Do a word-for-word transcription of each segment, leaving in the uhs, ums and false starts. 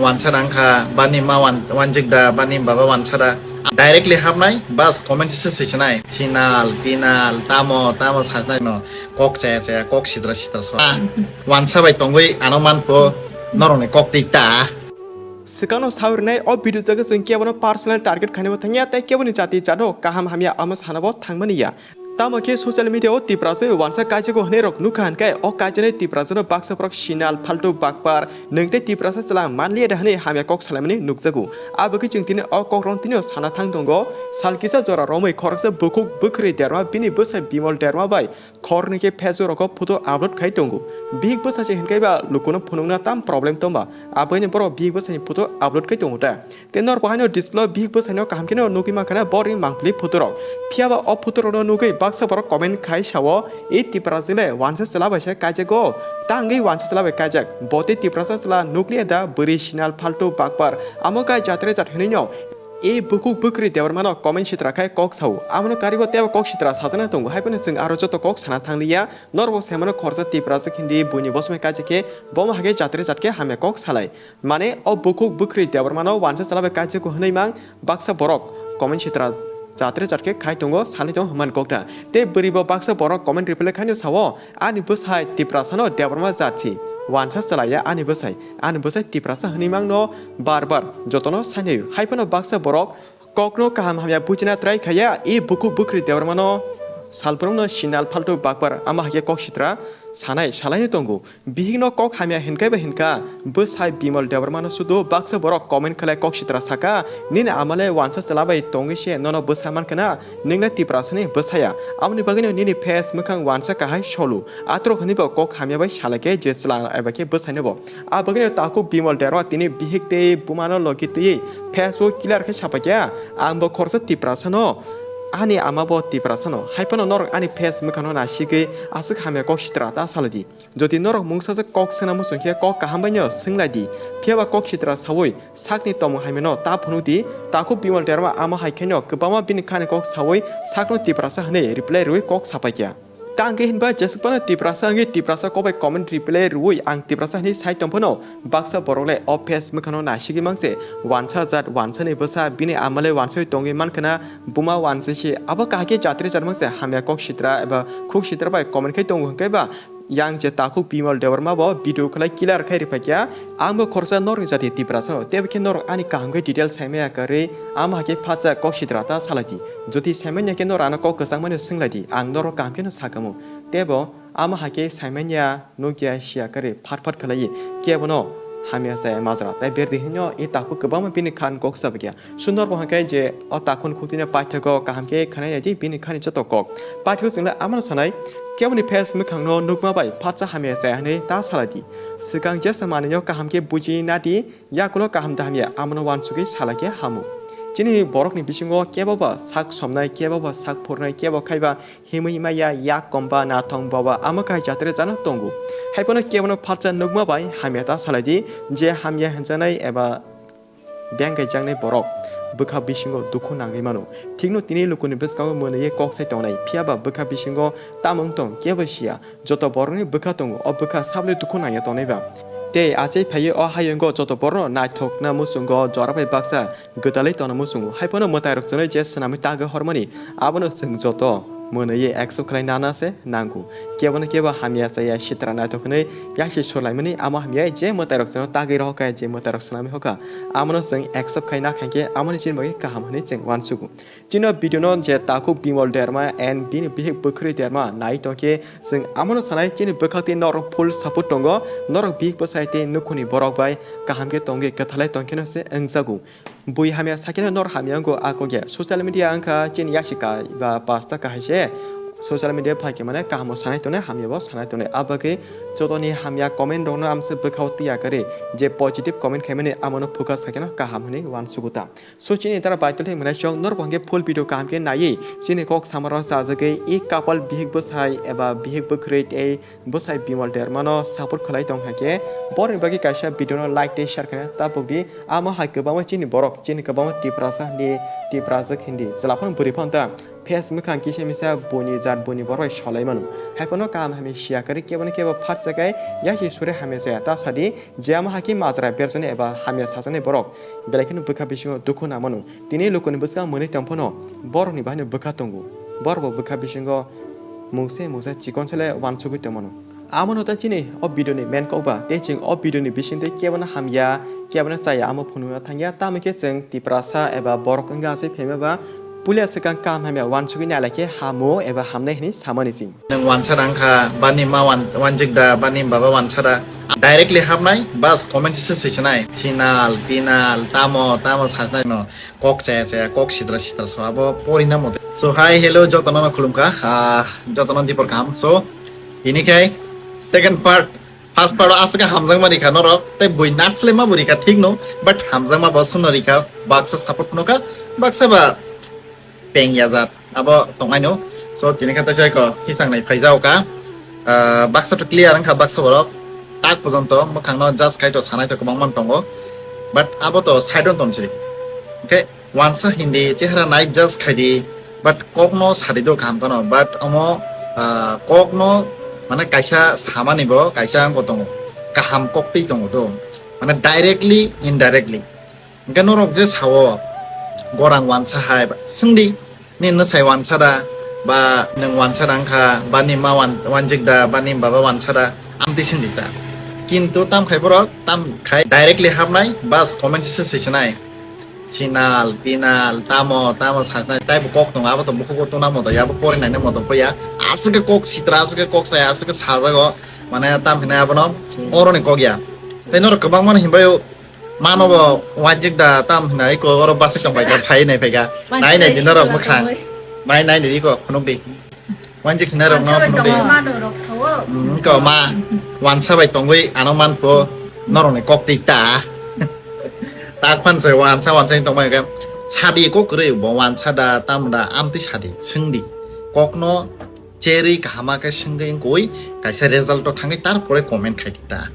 Wansa rang kha, bani ma wan-, wanjik da, bani baba wansa da. Directly hapnai, bas comment se saisinai. Sinal, pinal, tamo, tamo saknai no. Kok chaya chaya, kok sitra sitra so. Ah, wansa bai tongwi ano manpo, norokni kok tik ta. Swkangno sawi rwnai, o video jaga chwng kebono personal target khainai bo thangya, tei keboni jati jano kaham hamya amo sana bo thangmani ya. Tamo khe social media o Tiprasa wansa kaijago hwnwi rok nukha hwnkhe, o kaijaknai Tiprasa no baksa borok sinal, phaltu, bakpar, nwng tei Tiprasa chwla manliya da hwnwi hamya kok salaimani nukjago. Abo khe chwng tini o kokrok tini o sana thang tongo. Sal kisa jora romwi khoroksa bukhuk bwkhwrwi derma bini bwsai Bimal derma bai khoroknwi khe Facebook rogo photo upload khai tongo. Bihik bwsa se hwnkhe ba lukuno phunukna tam problem tongba, aboino borok bihik bwsani photo upload khai tongo ta. Tei norok bo haino display o bihik bwsaino kaham kheno nugwi mankha na, borokni mangpili photo rok. Phiya ba o photo rokno nugwi baksa borok comment khai sao, "E Tiprasa le wansa chwla bai se kaijago, ta wngwi wansa chwla bai kaijak, bo tei Tiprasa chwla nukliya da bwrwi sinal phaltu bakpar, amo kai jatre jat hwnwi no." E bukhuk bwkhwrwi Debbarma no comment sitra khai kok sao, abono karibo teibo kok sitra sajana tongo, hai phano chwng aro joto kok sana thangliya, norok bo saimano khoroksa Tiprasa hindi buini bosmai kaijak khe, bomo hai khe jatre jat khe hamya kok salai. Mane o bukhuk bwkhwrwi Debbarmano wansa chwla bai kaijago hwnwi mang baksa borok comment sitra jatre jat khe khai tongo, salai tongo hwnmani kokna. Tei bwrwi bo baksa borok comment reply khaino sao, "Ani bwsai Tiprasano Debbarma jat si, wansa chwlaiya ani bwsai, ani bwsai Tiprasa," hwnwi mangno bar bar jotono sainaio. Hai phano baksa borok kokno kaham hamya buchina try khaiya, e bukhuk bwkhwrwi Debbarmano salbrumno sinal phaltu bakpar ama hai khe kok sitra sanai salaino tongo. Bihikno kok hamya hinkai ba hinka, bwsai Bimal Debbarmano sudu baksa borok comment khlai kok sitra saka, "Nini amale wansa chwla bai tongwi se nono bwsa mankha na, nwng le Tiprasani bwsaya, aboni bagwino nini face mwkhang wansa kahai solu, atorok hwnwi bo kok hamya bai salai khe je chwla eba khe bwsaino bo." A bagwino takhuk Bimal Debbarma tini bihik tei bumano logi twiwi Facebook clear khe sapai khe, "Ang bo khoroksa Tiprasano, ani ama bo Tiprasano, hai phano norok ani face mwkhangno nasigwi aswk hamya kok sitra ta salai di." Jodi norok mungsajak kok swngna muchung khe kok kaham baino swng lai di, phiya ba kok sitra saui sakni tongmung hamyano ta phunuk di. Takhuk Bimal Debbarma amo hai khaino kwbangma bini khani kok saui sakno Tiprasa hwnwi reply rwui kok sapai kha. Ta hwnkhe hinba jeswk phano Tiprasa wngwi Tiprasa kok bai comment reply rwui ang Tiprasa hwnwi sai tong phano baksa borok le o face mwkhangno naisigwi mang se wansa jat wansani bwsa bini ama le wansai tongwi mankha na buma wansa se abo kahai khe jatri jat mang se hamya kok sitra eba khuk sitra bai comment khai tongo hwnkhe ba Yang je takhuk Bimal Debbarma bo video khlai clear khai rwphaikha, ang bo khoroksa norokni jati Tiprasano, teibo khe norok ani kaham khe detail saimaya kwrwi, amo hai khe phatsa kok sitra ta salai di. Jodi saimanya khe norok ano kok kwchangmano swng lai di, ang norok kaham kheno sakamu. Teibo amo hai khe saimanya, nukya, siya kwrwi phat phat khlaiwi kebono hamya chaya majra tai berdi hinwi e takhuk kwbangma bini khan kok sabaikha. Sundor bo hwnkhe je o takhuk khukti no paithago kaham khe khwnai nai di bini khani joto kok. Paithago chwng le amano sanai, keboni face mwkhang no nukma bai phatsa hamya chaya hwnwi ta salai di. Swkang jesa manwi no kaham khe buji na di, yakulo kaham da hamya amano uansugwi salai khe hamu. Chini borok ni bisingo kebo ba sak somnai, kebo ba sak phurnai, kebo khai ba himwi maya, yak kom ba, nathong ba ba amo khai jatri jano tongo. Hai phano kebo no phatsa nukma bai hamya ta salai di, je hamya hwnjaknai eba bengkaijaknai borok bwkha bisingo dukhu nangwi mano. Thikno tini lukuni bwskango mwnwi kok sai tongnai, phiya ba bwkha bisingo tamo wng tong kebo siya. Joto borokni bwkha tongo, o bwkha saboni dukhu nangya tongnai ba. Tei achai phaiwi o hayungo joto borokno naithokna muchungo jora bai baksa gwdalwi tongna muchungo. Hai phano mwtairok chwnwi je swnamwi tagwi hormani, abono chwng joto mwnwi accept khlai nana se nango. Kebono kebo hamya chaya sitra naithok hwnwi yasi solaimani amo hamya je mwtairok chwngno tagwi rohor kha, je mwtairok swnamwi hokha, amono chwng accept khai na khaikhe amoni chini bagwi kaham hwnwi chwng uansugo. Chini o video no je takhuk Bimal Derma and bini bihik Bwkhwrwi Derma nai tongkhe chwng amono sanai chini bwkhak tei norok full support tongo, norok bihik bwsai tei nukhungni borok bai kaham khe tongwi kwthalai tongkheno se wngjago. Bui hamya sakhe norok hamya wngo a kok ya. Social media wngkha chini yasi ka ba pasta kahai se. Social media phaikhe mane kaham bo sanai tongnai, hamya bo sanai tongnai. Abagwi jotoni hamya comment rokno amse bwkhao twi yakarwi je positive comment khaimani amono focus khaikhe no kaham hwnwi uansugo ta. So chini tara baitul thai mwnai chwng norok hwnkhe full video kaham khe naiwi chini kok samarok chajagwi e couple bihik bwsai eba bihik bwkhwrwi tei bwsai Bimal Dermano support khlai tong hai khe borokni bagwi kaisa video no like tei share khaina tabuk di. Amo hai kwbangma chini borok, chini kwbangma Tiprasa hindi, Tiprajwk hindi, chwla phano bwrwi phano ta Face mwkhang kisa misa buini jat buini borok bai solai mano. Haiphano kaham hamya siya kwrwi kebo no kebo phatsa khe yasi sure hamya chaya. Ta sadi, je amo hakhe majra berjaknai eba hamya sajaknai borok belai kheno bwkha bisingo dukhu nang mano. Tini lukuni bwskang mwnwi tong phano borokni bahai no bwkha tongo. Borok bo bwkha bisingo mungsa mungsa chikon sale uansugwi tong mano. Amo no ta chini o video ni main kok ba, tei chwng o video ni bisingtwi kebo no hamya, kebo no chaya amo phunukna thangya, tamo khe chwng Tiprasa eba borok wngkha aswk phaima ba, puila swkang kaham hamya uansugwi nai lai khe hamo eba hamnai hinwi samani chwng. Nwng uansa da wngkha, bani ma uan-, uanjik da, bani baba uansa da. Directly hapnai, bas comment se swisinai. Sinal, pinal, tamo, tamo sajnai no. Kok chaya chaya, kok sitra sitra so, abo porina mote. So, hi, hello, jotono no khulumkha, ah, jotono dipor kaham. So, ini khai second part, first part o aswk hamjakma rikha norok, tei bui naslema bo rikha thik no, but hamjakma bo swngno rikha, baksa support phunukha, baksa ba peng ya jat, abo tongnai no. So, tini kha teisa ko hisang nai phaijao ka, ah, baksa to clear wngkha, baksa borok tak pojonto mwkhang no just khai to sanai to kwbang man tongo, but abo to side on tong siri. Okay? Uansa hindi chehara nai just khaidi, but kokno sadi do kaham tono, but omo, ah, kokno mane kaisa samani bo kaisa wngkha tongo, kaham kok twi tongo do, mane directly, indirectly. Hingke norok je sao, gorang uansa hai ba, swngdi, ni nwsai uansa da, ba nwng uansa da wngkha, ba ni ma uan-, uanjik da, ba ni baba uansa da, amtwi swngdi ta. Kintu tam khai borok, tam khai directly hapnai, bas comment se swisinai. Sinal, pinal, tamo, tamo saknai, taibo kok tongo, abo to bukhugo tuna moto ya, abo pori naina moto poya. Aswk khe kok sitra, aswk khe kok saya, aswk khe sajago, mane tam hinai abono, oroni kok ya. Tei norok kwbangma no hinbaio, mano bo wajik da tam hinai ko oro basa chong bai phai nai phaika. Nai nai di norok mwkhang. Nai nai di ko khunuk di. Wanjik hinai rok no phunuk di. Mano rok sao. Hmm, ko ma wansa bai tongwi ano man pho norok ni kok twi ta. Tak phan se wansa wansa tong bai ke. Sadi ko kwrwi bo wansa da tam da amtwi sadi swngdi. Kokno cherwi kahama khe swngwi wngkui kaisa result o thangwi tarpore comment khai ta.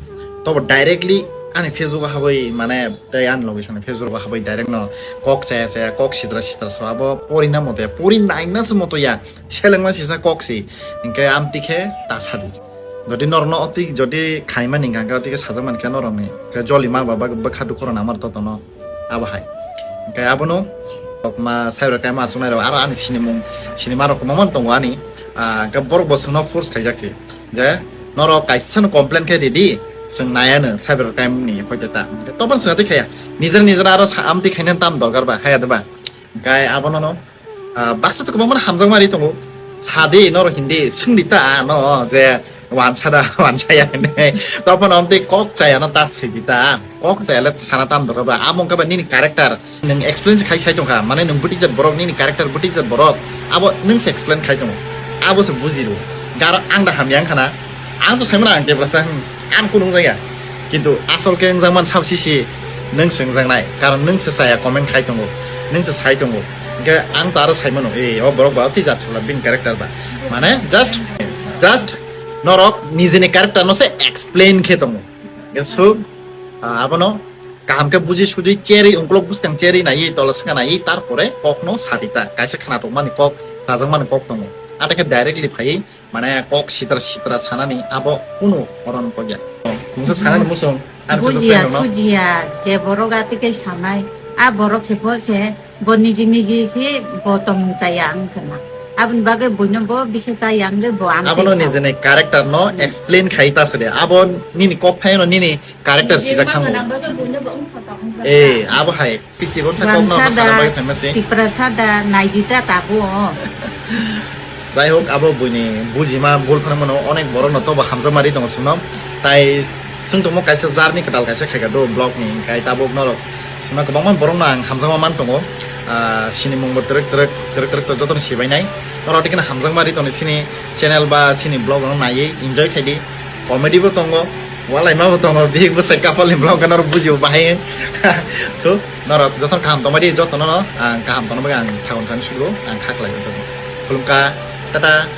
Tobo directly ani Facebook o habwi mane tei ani location ni Facebook o habwi direct no kok chaya chaya kok sitra sitra so abo pori na mote pori naina se moto ya selengma sisa kok si hinkhe amtwi khe ta sadi. Jodi norokno oti jodi khaimani hingkha khe oti khe sajak mankha norokni khe joli ma ba bwkha dukhu rok namar totono. Abo hai. Hingke abono ma cyber crime aswknai rok aro ani sinimung, sinima rok kwbangma tongo ani. Ah, hingke borok bo chwngno force khaijak se je norok kaisa no complain khe ridi, chwng naiya no cyber crime ni hoite ta. Hingke tobon chwng tei khaya. Nijer nijer aro sa-, amtwi khaina tam dorkar ba, haya de ba. Hingke abono no, ah, baksa to kwbangma hamjakma ri tongo. Sadi norok hindi, swngdi ta no je Wansa da, wansa ya hinwi. Topon omtwi kok chaya no ta sidi ta. Kok chaya le sana tam doro ba. Amo wngkha ba nini character. Nwng explain se khai sai tongkha. Mane nwng bwtwi jat borok, nini character bwtwi jat borok. Abo nwng se explain khai tongo. Abo se buji rw. Garo ang da hamya wngkha na. Ang to saimano ang Tiprasa, hmm. Ang kunu wngjakya. Kintu asol khe wngjakman sab sisi nwng se wngjaknai. Karon nwng se chaya comment khai tongo. Nwng se sai tongo. Hingke ang to aro saimano. E, o borok ba twi jat sala bini character ba. Mane just, just Norok nijini character no se explain khe tongo. Hingke so, ah, abono kaham khe buji suji cherwi ungkulok bwskang cherwi naiwi tola saka naiwi tarpore kok no sadi ta. Kaisa khwnatok mani kok, sajak mani kok tongo. Ata khe directly phaiwi mane kok sitra sitra sanani abo kunu oron kok ya. Mungsa sanani musung, ang khe Bujiya, bujiya, je borok ati khe sanai, a borok se pho se Bo niji niji se bo tongmung chaya wng khe na. Aboni bagwi buino bo bisa chaya wng le bo ang Abono tei sa. Nijini character no explain khai ta sade. Abo nini kok phai no nini character sijak thango. Nijini bagwi buino bo wng kha ta wng Eh, kha. Abo hai. Pisi gon sa kok no Bangsa sana da, bagwi phaima se. Tiprasa da, naidi ta tabo. Jai hok, abo buini bujima bul phano mano, onek borok no tobo hamjakma ri tongo chwngno. Tai chwng tongmo kaisa jarni kwtal kaisa khaika do vlog ni, hingkai tabuk norok chwngno kwbangma borok no ang hamjakma man tongo. Ah, sini mung bo twrwk twrwk, twrwk twrwk to joto no sibai nai. Norok tei kheno hamjakma ri tongo sini channel ba sini vlog no naiwi enjoy khai di. Comedy bo tongo, walaima bo tongo, bihik bwsai couple ni vlog no norok bujio bahai. So, norok joto no kaham tongbai di, joto no ang kaham tongna bagwi ang thagon khan sugo, ang kha khlai tongmo. Khulumkha, tata.